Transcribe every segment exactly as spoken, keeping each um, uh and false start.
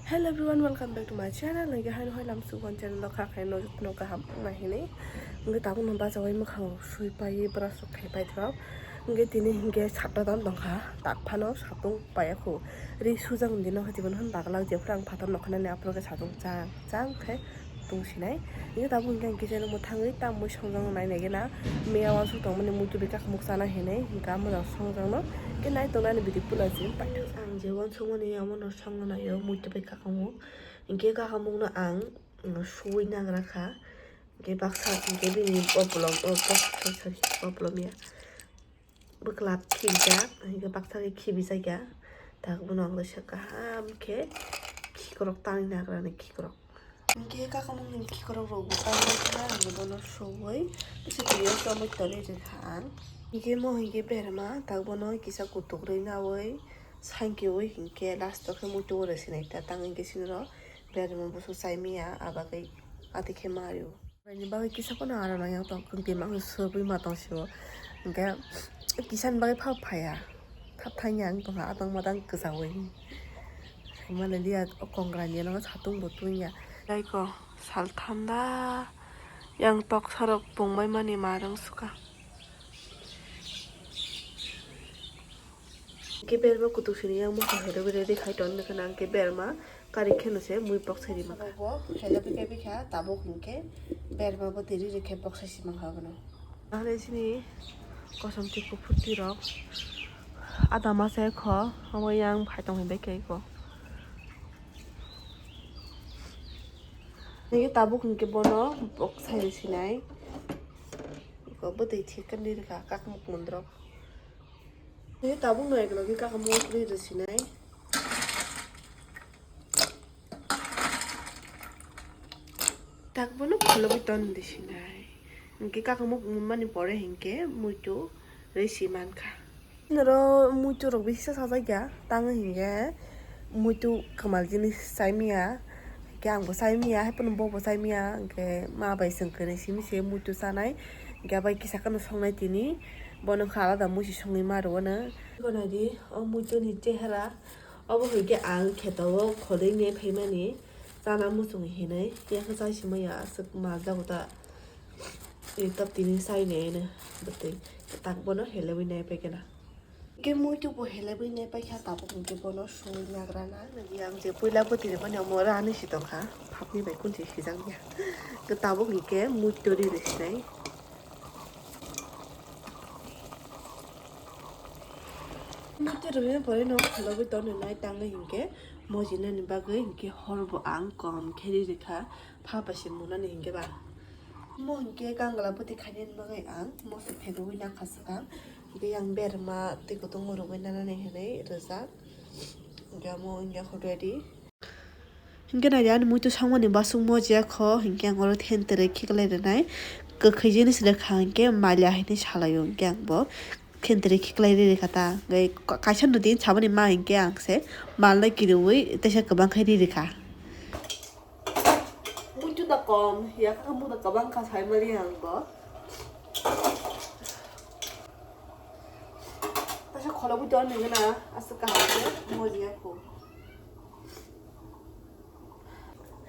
Hello everyone, welcome back to my channel. Nang hai hai lam sugon channel lo kha khai no no kaham na hini. Nge tabuk no bacha wai makhang sui pai brush rok khai pai thok. Nge tini hinge satta dan dong kha. Tak phano satung pai akhu. Ri sujang dino hati ban han bagla je phrang phatar no khana ne apro ke satung chang chang khe tung sinai. Nge tabuk nge kisa no muthang ri tam mui songjang nai nai gena. Meya wan su tong mani muitu bika muk sana hinai. Hinka mo songjang no. Ke nai tong nani bidi pula jin pai thok. Ang je wan songmani amo no songna yo muitu bika. Omo hinkhe kakamukno ang, mm, suwi nagra kha. Hinkhe baksa hinkhe bini obolong, o bok-, sorry, sorry, obolong ya. Bwkla khibijak, hinkhe baksa khe khibijak ya. Tak bono ang rwsa kaham khe khikrok tangwi nagra ni khikrok. Hinkhe kakamukni khikrok rok bo tangwi khe ang bono suwi bisi twi o chomwi tongwi rwkha ang. Hinkhe mo hinkhe berma tak bono kisa kutuk rwi nawi sankiwi hinkhe last o khe muitu o rwsinai ta tang hinkhe sinoro. Berma busu chai maya, abagwi ati khe mario. Bini bagwi kisa phano aro nang yang tong, kwtwi mang swrwngwi ma tong sio. Hinkhe kisa ni bagwi pha phaya. Thap thang yang tong ha, atang matang kwchawi. Mane liya o kongra ni ano satung bo twi ya. Jaiko sal thanda yang tok sarok pungbai mani marang suka. Hinkhe berma kutuk sini yang mokol hai rwgwi ready khai ton hwnwi kheno hinkhe berma kari kheno se mui bok sai rima kha. Bo hello bikha bikha tabuk hinkhe berma bo tiri rikhe bok sai si mankha bono. Nahale sini kosom twi kuphur twi rok ada ma se kho omo yang phai tong hai bai khe kho. Hinkhe tabuk hinkhe bono bok sai sinai. Bwtwi thik khe nwi rwkha kakamuk mundrok. Tei tabuk no eklogi kakamuk ri rwsinai. Tak bono khulogwi ton rwsinai. Hinkhe kakamuk mwnmani pore hinkhe muitu rwsi mankha. Noro muitu rok bisa sajak ya, tang hinkhe muitu kwmal jinis chai maya. Hinkhe ang bo chai maya, hai phano bo bo chai maya, hinkhe ma bai chwng kwrwi simi se muitu chanai, hinkhe abai kisa kheno songnai tini, bono wngkha alada muitu songwi ma rwo no. Naidi o muitu ni chehara, obo hinkhe ang kheto o kholwi ne phaimani chana muchung hinwi, yakhe chai sima ya aswk mal jago ta, tini chai ne hino bwtwi tak bono helewui nai paikhe na. Hinkhe muitu bo helebwi nai paikha, tabuk hinkhe bono songwi nagra na nini ang je puila bwtwi rwmani omo rani si tongkha, phapni bai kunsi sijak ya. Hinkhe tabuk hinkhe muitu ri rwsinai. Muitu rwmani pore no kholobwi tonwi nai tangwi hinkhe mojinani bagwi hinkhe hor bo ang kom khe ri rwkha, pha bai se munani hinkhe ba. Omo hinkhe gangla bwtwi khainani bagwi ang moso phegwi nakha swkang. Hinkhe yang berma twi kutung rwgwi nanani hinwi rwjak. Hinkhe omo wngya kho ready. Hinkhe naidi ani muitu songmani basuk mojiya kho, hinkhe ang oro thentere khiklai rwnai. Kwkhwi jinis rwkha hinkhe maliya hinwi salaio, hinkhe ang bo thentere khiklai ri rwkha ta. Hinkhe ka-, kaisa nw din saboni ma hinkhe ang se malno kiriui teisa kwbang khe ri rwkha. Muitu da kom, ya kha muitu da kabang kha sai mali ang bo. Asa kholo muitu ani gana asa kaham khe moji ya kho.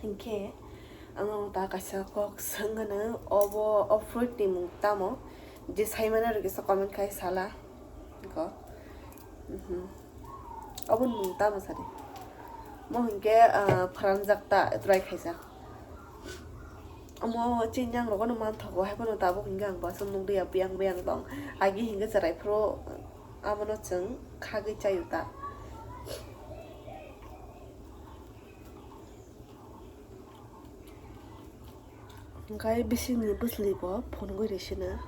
Hinkhe ang ta kaisa kok sangana obo o fruit ni mung tamo je sai mana rwgwi sa comment khai sala ko. Mhm. Aboni mung tamo sadi. Mo hinkhe, ah, pharanjak ta try khaijak. Omo chini yang rogo no manthogo, hai phano tabuk hinkhe ang bason nukliya biyang biyang tong. Agi hinkhe chwrai phuru abono chwng khagwi chaio ta. Hingke bisingni bwsli bo phunugwi rw sino.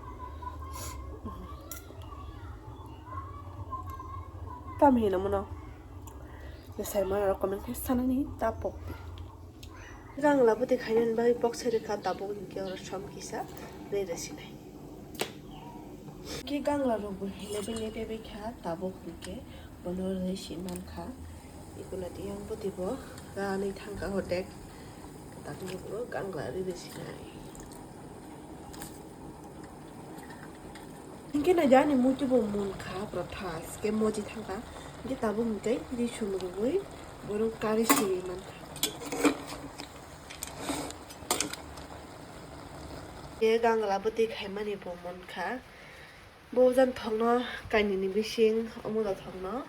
Tamo hino muno? Bwsai mano rok comment khe sanani ta pokdi. Gangla bwtwi khainani bagwi boksai rwkha tabuk hinkhe oro som kisa rw rw sinai. Khe gangla rok bo hile bini tei bai kha tabuk hinkhe bono rw si mankha. Ikuna tiyang bwtwi bo ganwi thangkha hotek. Takni bo gangla rw rw sinai. Hinkhe naidi ani muitu bo munkha, pura thas khe moji thangkha. Hinkhe tabuk hinkhe ri sum rwui Borok kari swi mankha. Ye gangla bwtwi khaimani bo mankha. Bo jan thokno kainwini bising omo da thokno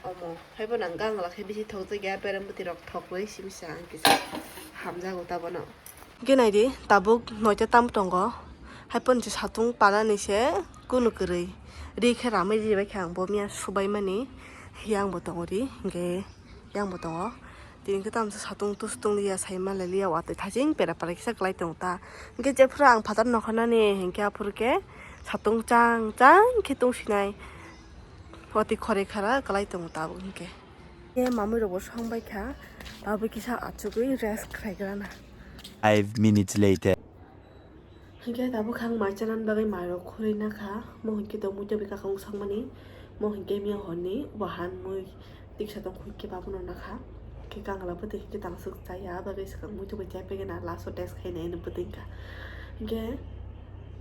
omo. Haibo nang gangla khe bisi thokjakya, berem bwtwi rok thokrwi simi se ang kisa hamjago ta bono. Hwnkhe naidi, tabuk noita tam tongo. Haiphano se satung panani se kunu kwrwi. Ri khe ramwi ribaikha ang bo miya subaimani. Yang bo tongo ri, hwnkhe yang bo tongo. Tini khe tamo se satung tus tung liya, sai manlai liya, watwi thajing pera pera kisa kwlai tongo ta. Hwnkhe jephuru ang phatar nokha nani, hwnkhe aphuru khe satung chang chang khe tungsinai. Watwi khoroi khara kwlai tongo tabuk hwnkhe. Khe mamui rokbo song bai kha, tabuk kisa achugwi rest khlai grana. Five minutes later. Hwnkhe tabuk khe ang mai chanani bagwi mai rok khurui nakha, mo hwnkhe tong mui tei kakung sakmani, mo hwnkhe miya horni wahan mui tiksa tong hwnkhe babono nakha. Hwnkhe kangla bwtwi hwnkhe tangsuk chaya, bagwi swkang mui tei bai chai pegena last o test khainai hwnwi bwtwi wngkha. Hwnkhe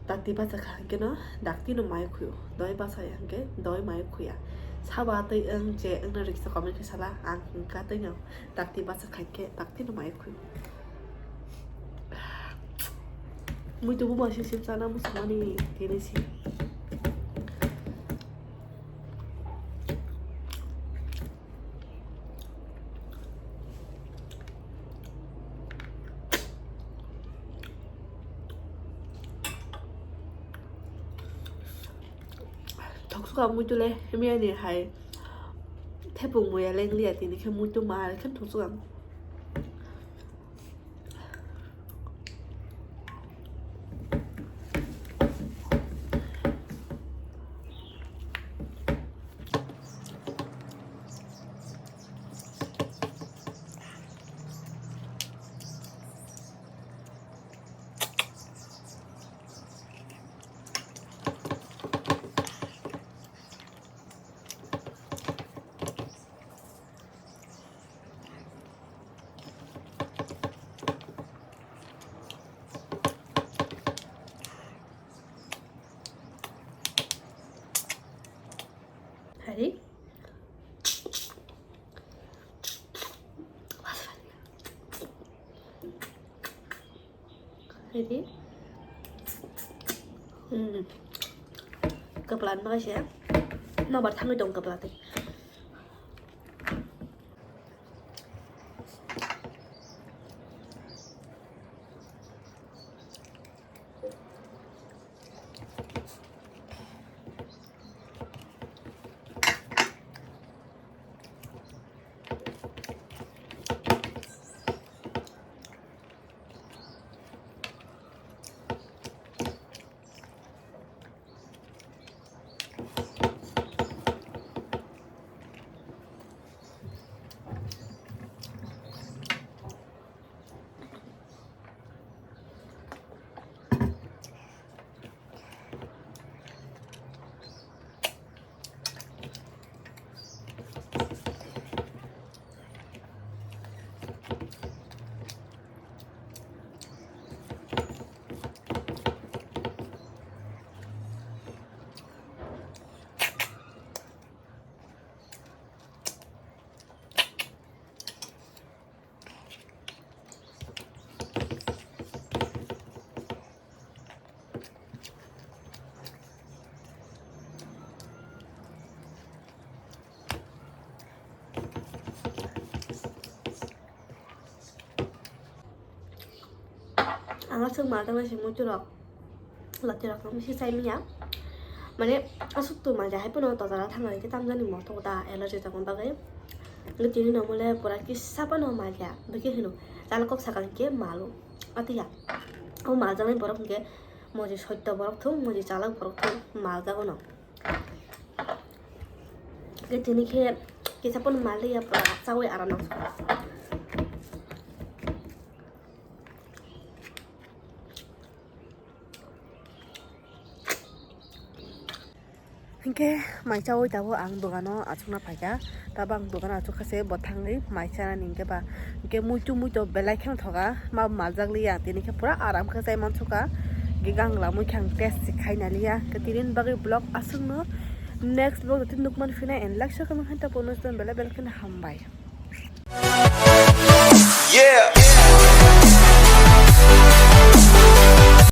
dakti bachakha hwnkhe no dakti no mai khuyo, doi bachaya hwnkhe doi mai khuya. Sabo atwi wng je wngna riksa comment khe sala, ang hwnkha tei no dakti bachakha hwnkhe dakti no mai khuyo. Mui tubu ma sim sim chana muchungmani tini si. Thoksuka muitu le miyani hai thepung muya lengliya tini khe muitu ma khe thoksuka. Hari. Ready? Hmm. Kaplan ba kaisa. Nobar thangwi tong kapla tei. Ang aswk mal tangma se muitu rok, lati rok tangma se chai manya. Mane aswk tu mal ja hai pono totala thangna hwnkhe tamjani moto ta allergy tongma bagwi. Hwnkhe tini no mole pura kisa pono mal ya, bwkhe hino chala kok sakal hwnkhe malo. Atiya o mal jaknai borok hwnkhe moji sotto borok thung, moji chalak borok thung, mal jago no. Tini khe kisa pono mal ya, pura chawi aram nang. Hinkhe mai chawi tabuk ang dogano achukna phaikha. Tabuk ang dogano achukha se bo thangwi mai chanani hinkhe ba. Hinkhe muitu muitu belai kheno thoga, ma maljak liya, tini khe pura aram khe chai mansukha. Hinkhe gangla mui khe ang test se khaina liya. Hinkhe tini bagwi vlog aswkno, next vlog jotoni nukman phina and like share comment khaina ta bonus don belai belai kheno hambai.